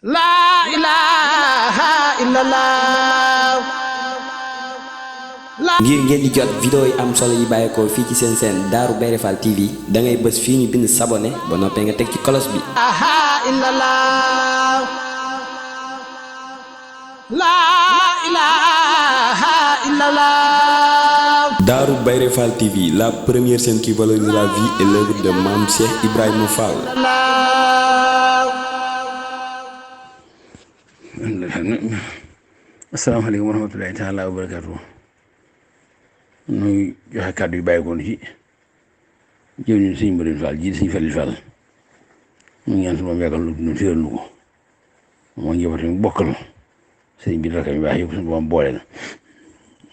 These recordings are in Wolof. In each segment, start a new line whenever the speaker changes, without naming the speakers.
La ilaha illallah.
ngir ngeen di jot vidéo yi am solo yi bàyyeekoo fii ci seen chaîne Darou Bairé Fall TV da ngay bës fii ñu bind s'abonner ba noppee nga teg ci cloche bi.
La ilaha illallah.
Darou Bairé Fall TV, la première chaîne qui valorise la vie et l'œuvre de Mame Cheikh Ibrahima Fall.
asalaamaaleykum wa rahmatulahi taala wa barakaatu. nuy joxe kàddu yu bàyyikoon ci jëw ñu Sëñ Mbërin Fall ji Sëñ Falil Fall mu ngi ñaan su ma yàggal lu dund féeral nu ko moo njaboot mi bokkal sëñ bi rakam yu baax yëpp suñu boom boole na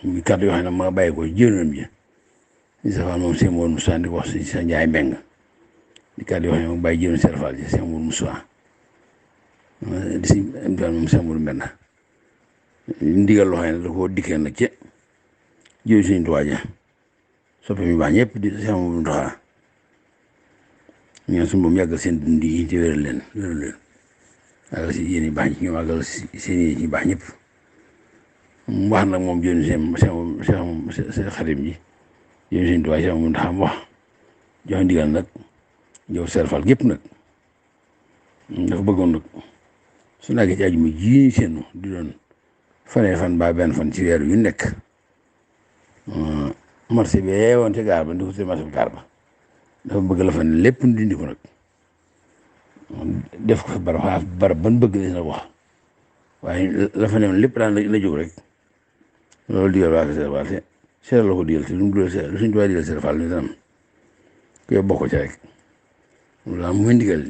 muy kàddu yoo xam ne ma bàyyikoo ci jëwrinam ji di safaan moom sëñ Mourou Moussa di ko wax si sa Njaay Mbeng di kàddu yoo xam ne ma bàyyi jëwrin Sëñ Fall ji sëñ Mourou Moussa di si daal moom sëñ Mourou Mbenn ndigal loo xam ne da koo dikkee nag ci jëw Sëñ Tuubaa ja soppe mi baax ñëpp di Sëñ Mountakha ñaan suñu moom yàggal seen dund yi te wéral leen àggal si yéen yi baax ñi ñoom àggal seen yéen yi baax ñëpp mu wax nag moom jëw seen xarim ji jëw Sëñ Tuubaa Sëñ Mountakha mu wax joxe ndigal nag jow Sëñ Fall gépp nag dafa bëggoon nag su naagee ci àjjuma ji seenu di doon fanee fan ba benn fan ci weer yu nekk marché bi woon ci Garba ndi ko ci marché bi Garba dafa bëgg la fa ne lépp dindi ko nag def ko fi barab ban bëgg la na wax waaye la fa ne woon lépp daan la jóg rek loolu digal waa Sëñ Fall seetal la ko digal te lu mu digal lu suñ tubaab digal Sëñ Fall ñu danam koy bokk ci rek loolu am muy ndigal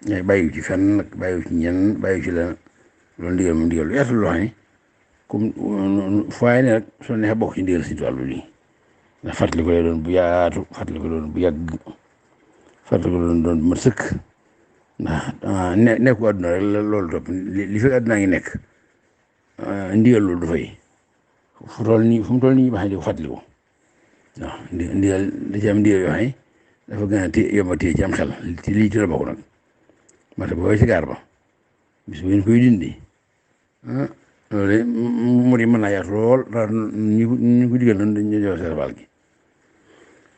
ñay bàyyiwu ci fenn nag bàyyiwu ci ñenn bàyyiwu ci lenn loolu ndigal moom ndigal lu yaatu loo xam ne comme fooy ne rek soo neexee bokk ci ndigal Sëñ Tuubaa lu lii ndax fàttali ko lay doon bu yaatu fàttali ko doon bu yàgg fàttali ko doon bu mat sëkk ndax nekku àdduna rek loolu topp li fekk àdduna ngi nekk ndigal loolu du fay fu mu toll nii baax di ko fàttali ko waaw ndigal da ci am ndigal yoo xam ne dafa gën a yomb a téye ci am xel lii ci la bokk nag mate booy ci Garba bis bu ngeen koy dindi loolu mu di mën naa yaatu lool ñu ko digal noonu dañu jox Sëñ Fall gi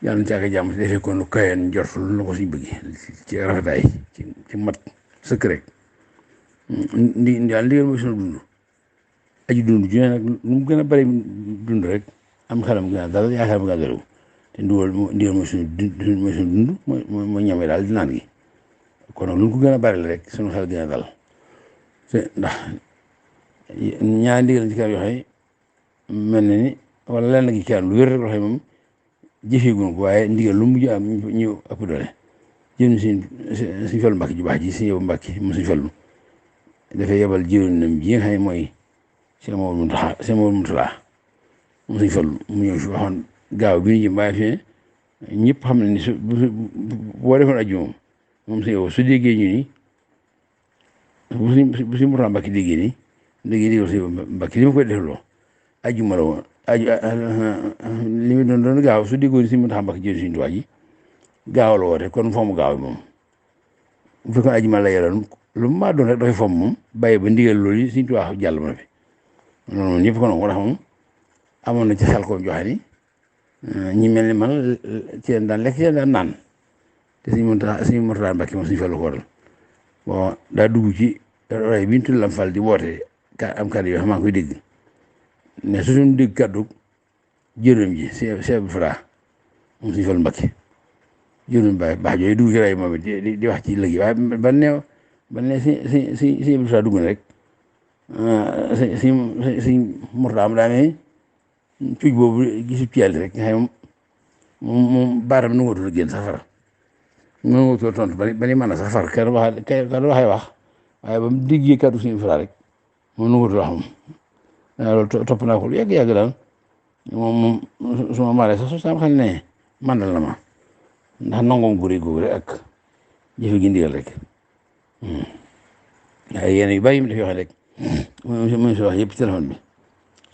yàlla na ci ak jàmm si defee ko nu kayan njort lu na ko suñ bëgg ci rafetaay ci mat sëkk rek ndigal mooy sunu dund aji dund ju ne nag lu mu gën a bëri dund rek am xelam gën a dal yaakaar mu gën a dalaw te ndigal mooy sunu dund mooy ñame daal di naan gi kon nag lu ko gën a bari la rek sunu xel gën a dal te ndax ñaari ndigal ci kanam yoo xam ne mel na ni wala lenn gi kanam lu wér rek loo xam ne moom jëfeeguñ ko waaye ndigal lu mujj am ñu ëpp doole jëm Sëñ Fallu Mbàkke ju baax ji Sëñ Mbàkke mu Sëñ Fallu dafay yebal jëwriñam ji nga xam ne mooy Sëñ Mountakha mu Sëñ Fallu mu ñëw fi waxoon gaaw bi ñu jëm waaye fi ne ñëpp xam ne ni su boo defoon aju moom su déggee ñu ni bu Sëñ Mountakha Mbàkke déggee ni léegi digal Sëñ Mbàkke li ma koy defloo ajjuma la woon li mu doon gaaw su déggoon Sëñ Mountakha Mbàkke jël Sëñ Tuubaa ji gaaw la woote kon foomu gaaw bi moom bu fekkoon ajjuma la yoroon lu mu maa doon rek dafay fomm moom bàyyi ba ndigal loolu yi Sëñ Tuubaa jàll ma fi loolu moom ñëpp ko nangu ndax moom amoon na ci xel ko joxe ni ñi mel ni man ci leen daan lekk ci leen daan naan te Sëñ Mountakha Mbàkke moom Sëñ Fallu ko waral bon daa dugg ci roy bi ñu tudd Lam Fall di woote am kàddu yoo xam maa ngi koy dégg ne su suñu dégg kàddu jërëm ji Cheikh Fra moom Sëñ Fallu Mbàkke jërëm baax jooyu dugg ci roy moom it di wax ci léegi waaye ban ne si Fra dugg na rek si Mourtada am daa ne cuuj boobu gisu ci yàlla rek nga xam moom baaram nu ngootul génn sax far nu ngootul tontu ba ni mën a sax far kenn waxee wax waaye ba mu déggee kàddu Sëñ Fra rek moom nu ngootul wax moom loolu topp naa ko lu yàgg daal moom su ma maalee sax su sama xam ne mandal na ma ndax nangoom gu rëy googu rek ak jëfe gi ndigal rek waaye yéen yu bari yi mu def yoo xam rek mu si wax yëpp ci téléphone bi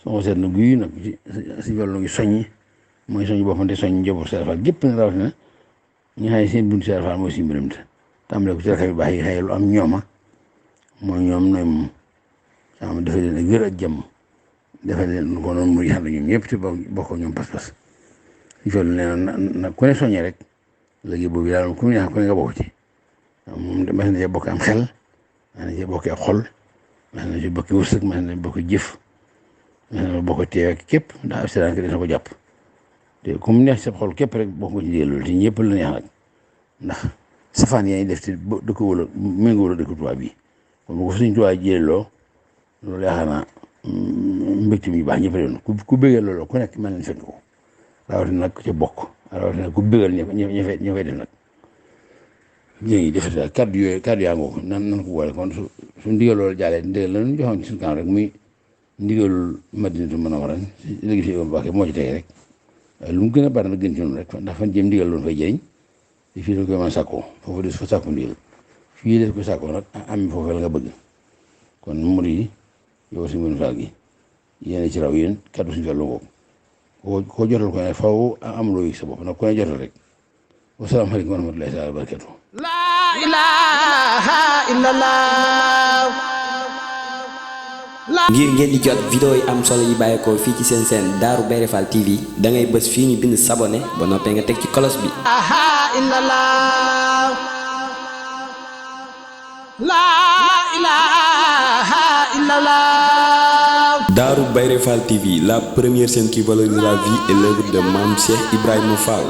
soo ko seet na guy nag Sëñ Fallu ngi soññi mooy soññi boppam te soññi njaboot Sëñ Fall gépp nag rawatina ñi xam ne seen buntu Sëñ Fall mooy suñu mbiram te tàmbale ko ci rakam yu baax yi xëy lu am ñooma mooy ñoom nooy moom sama dafa leen ak wér ak jàmm dafa leen ko noonu muy ànd ñoom ñëpp te bokk ñoom pas-pas ñu toll nee na ku ne soññee rek léegi boobu daal ku ne nga bokk ci moom mas na cee bokk am xel mas na cee bokk ak xol mas na cee bokk wërsëg mas na bokk jëf mas na bokk teew ak képp ndax ab sédaan dina ko jàpp te comme neex sa xol képp rek bokk nga ci ndigal loolu te ñëpp la neex nag ndax safaan yaa ngi def te dëkk wala méngoo wala dëkk tubaab bi kon bu ko suñ tubaab jëleloo loolu yaakaar naa mbégte mi baax ñëpp doon ku bëggal loolu ku nekk mën nañ fekk ko rawatina nag ca bokk rawatina ku bëggal ña fay def nag léegi defati daal kàddu yaa ngoo ko nan ko boole kon su ndigal loolu jàllee ndigal la ñu joxoon ci suñu kanam rek muy ndigalul Madinatu Munawwara léegi fi baax moo ci tege rek lu mu gën a bari nag gën ci noonu rek ndax fan jëm ndigal loolu fay jëriñ te fii la koy mën a sàkkoo foofu des fa sàkku ndigal fii des ko sàkkoo nag am foofu la nga bëgg kon murid yi yow si mbirum Fall gi yéen ci raw yéen kaddu suñu Fallu ngoog koo jotal ko ne faw am loo yëg sa bopp nag ku ne jotal rek wasalaamaaleykum wa rahmatullahi taala wa barakatuh
la ilaha illallah.
ngir ngeen di jot vidéo yi am solo yi bàyyeekoo fii ci seen seen Darou Bairé Fall TV da ngay bës fii ñu bind s'abonner ba noppee nga teg ci cloche bi. Darou Bairé Fall TV, la première chaîne qui valorise la vie et l'œuvre de Mame Cheikh Ibrahima Fall.